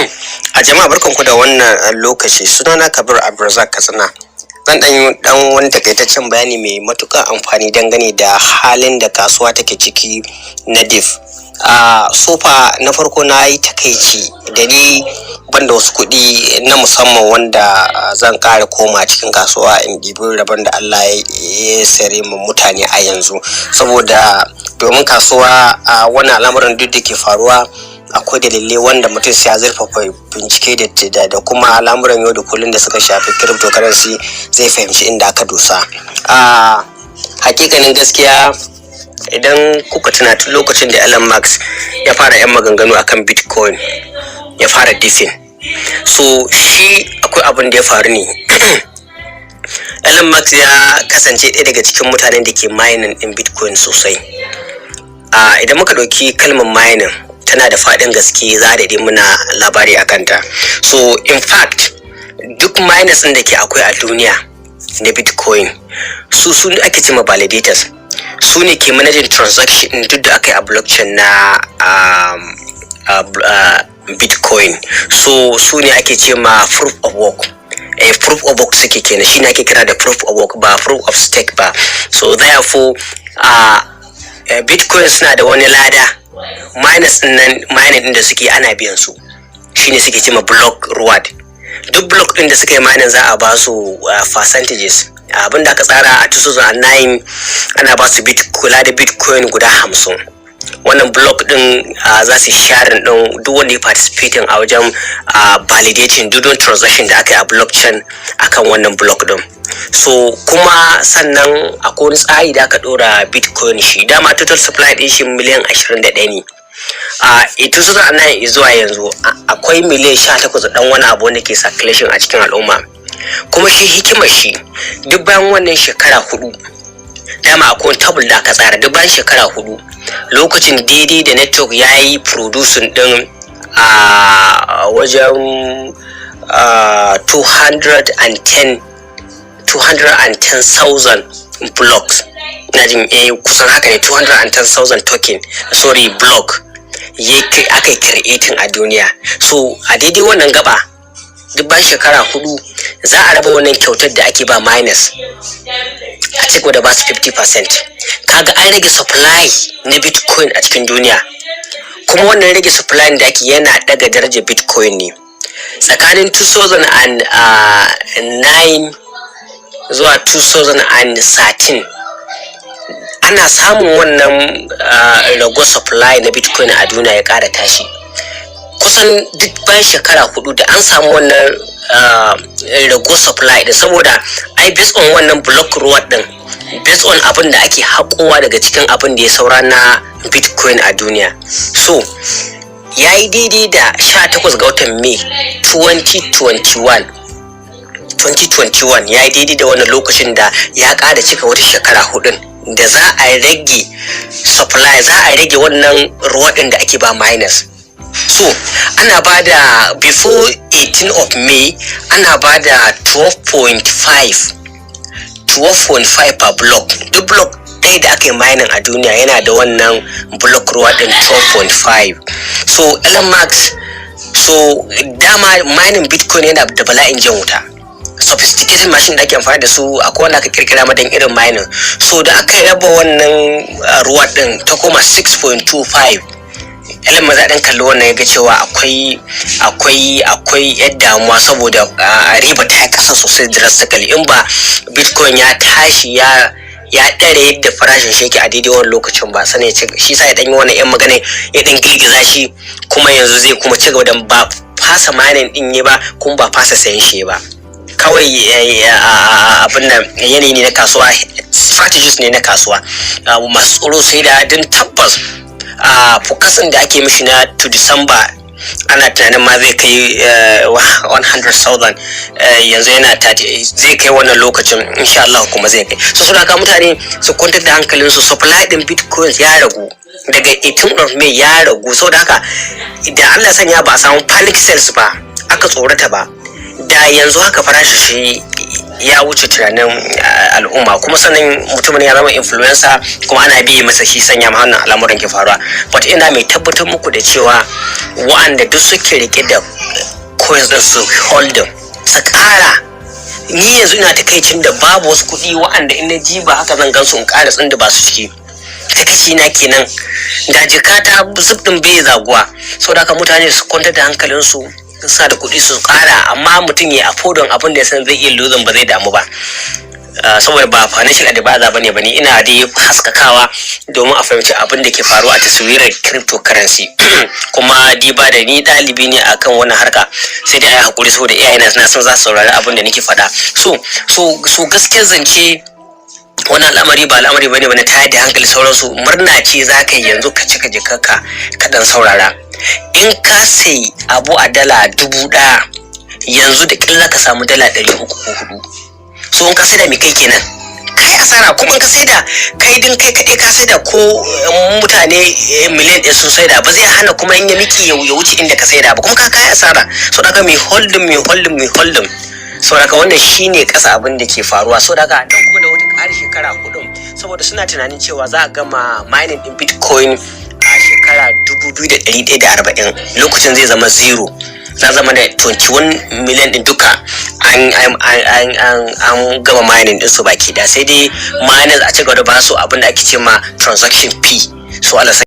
A jama'a, barkanku da wannan lokaci. Sunana Kabir Abdulrazak Katsina. Zan dan yi dan wani takaitaccen bayani mai matuƙar amfani dangane da halin da kasuwa take ciki na dif a sofa. Na farko, na yi takaici da ni banda wasu kuɗi na musamman wanda zan ƙara koma cikin kasuwa in ɗibi rabon da Allah ya sare mu mutane a yanzu, saboda domin kasuwa a wannan al'amuran duk da ke faruwa, akwai dalilai wanda mutum sai ya zurfafa bincike da kuma al'amuran yau da kullum da suka shafi cryptocurrency zai fahimci inda aka dosa. A hakikanin gaskiya, idan kuka tuna, tun lokacin da Elon Musk ya fara 'yan maganganu akan Bitcoin ya fara dipping. So shi akwai abin da ya faru ne. Elon Musk ya kasance ɗaya daga cikin mutanen da ke mining ɗin Bitcoin sosai. A idan muka ɗauki kalmar mining, tana da faɗin gaske, za a daɗe muna labari a kanta. So in fact, duk miners ɗin da ke akwai a duniya na Bitcoin, su ake cema validators. Su ne ke managing transaction ɗin duk da aka yi a blockchain na Bitcoin. So su ne ake ce ma proof of work. Proof of work suke kenan, shine ake kira da proof of work, ba proof of stake ba. So therefore, Bitcoin suna da wani lada. Miners din nan, mining din da suke, ana biyan su, shine suke cema block reward. Duk block din da suka yi mining, za a ba su percentages. Abin da aka tsara a 2009, ana ba su kula da Bitcoin guda 50. Wannan block din za su sharing din duk wanda ya participating a wajen validating duk wani transaction da aka yi a blockchain akan wannan block din. So kuma sannan akwai wani tsari da aka dora Bitcoin. Shi dama total supply din shi miliyan 21 ne a 2009. Zuwa yanzu akwai miliyan 18 da dan wani abu wanda ke circulation a cikin al'umma. Kuma shi hikimar shi, duk bayan wannan shekara 4, dama akwai wani table da aka tsara, duk bayan shekara 4, lokacin daidai da network ya yi producing din a wajen 210 210,000 blocks, na jin kusan haka ne, 210,000 token, sorry, block ya aka yi creating a duniya. So a daidai wannan gaba, duk bayan shekara 4, za a raba wannan kyautar da ake ba miners, a cikin da ba su 50%. Kaga an rage supply na Bitcoin a cikin duniya. Kuma wannan rage supply da ake yana daga darajar Bitcoin ne. Tsakanin 2009 zuwa 2013, ana samun wannan rago supply na Bitcoin a duniya ya kara tashi. Kusan duk bayan shekara 4 da an samu wannan rago supply din, saboda ai based on wannan block reward din, based on abin da ake haƙowa daga cikin abin da ya saura na Bitcoin a duniya. So ya yi daidai da 18 ga watan May 2021. 2021 ya yi daidai da wannan lokacin da ya ƙara cika wata shekara hudun da za a rage supply, za a rage wannan reward din da ake ba miners. So ana ba da, before 18 of May, ana ba da 12.5, 12.5 per block. Duk block ɗaya da aka yi mining a duniya yana da wannan block reward din 12.5. So Elon Musk, so dama mining Bitcoin yana da bala'in jan wuta. Sophisticated machine da ake amfani da su, akwai wanda aka kirkira madan irin mining. So da aka raba wannan reward din ta koma 6.25, Elon Musk dan kalli wannan, ya ga cewa akwai yadda damuwa, saboda riba ta yi kasa sosai drastically in ba Bitcoin ya tashi ya ɗare yadda farashin shi yake a daidai wani lokacin ba. Sannan shi sa ya ɗan yi wannan yan magana, ya ɗan girgiza shi. Kuma yanzu zai kuma ci gaba da ba fasa mining ɗin ne ba, kuma ba fasa sayan shi ba. Kawai abin nan yanayi ne na kasuwa, strategies ne na kasuwa. Masu tsoro sai da don tabbas a forecasting da ake mishi na to December, ana tunanin ma zai kai 100,000. Yanzu yana 30, zai kai wannan lokacin insha Allah, kuma zai kai. So suna ka mutane su kwantar da hankalinsu. Supply din Bitcoin ya ragu daga 18 of May, ya ragu. Saboda haka, idan Allah sanya ba a samu panic sales ba, aka tsorata ba, da yanzu haka farashi shi ya wuce tunanin al'umma. Kuma sannan mutumin ya zama influencer, kuma ana biye masa, shi sanya ma wannan al'amuran ke faruwa. But ina mai tabbatar muku da cewa Wa'anda duk suke rike da coins din, su holding, su ƙara. Ni yanzu ina takaicin da babu wasu kuɗi wa'anda in na ji ba haka zan gansu in ƙara tsinda ba su ciki. Takaici na kenan da jika ta zub din bai zaguwa. Saboda haka mutane su kwantar da hankalinsu, sa da kuɗi su ƙara, amma mutum ya affording abin da ya san zai iya losing, ba zai damu ba. Saboda ba financial advisor bane bane, ina dai haskakawa domin a fahimci abin da ke faruwa a taswirar cryptocurrency. Kuma diba da ni ɗalibi ne akan wannan harka, sai dai ai hakuri, saboda iyayena na san za su saurari abin da nake faɗa. So gaskiyar zance, wannan al'amari ba al'amari bane bane tayar da hankali sauransu. Murna ce za ka yi yanzu ka cika jikarka ka dan saurara. In ka sai abu a $1,000, yanzu da ƙilla ka samu $300 ko $400. So in ka saida mai kai kenan kai asara. Kuma in ka saida kai din kai kaɗai ka saida, ko mutane 1,000,000 sun saida, ba zai hana kuma in ya miki ya wuce inda ka saida ba, kuma ka kai asara. So da mai holding, mai holding, mai holding. So daga wannan shine kasa abin da ke faruwa. So daga nan kuma da wata ƙari shekara 4, saboda suna tunanin cewa za a gama mining din Bitcoin a shekara 2140, lokacin zai zama zero, za zama da 21 million din duka an gama mining din su baki da, sai dai miners a ci gaba da ba su abin da ake ce ma transaction fee. So Allah.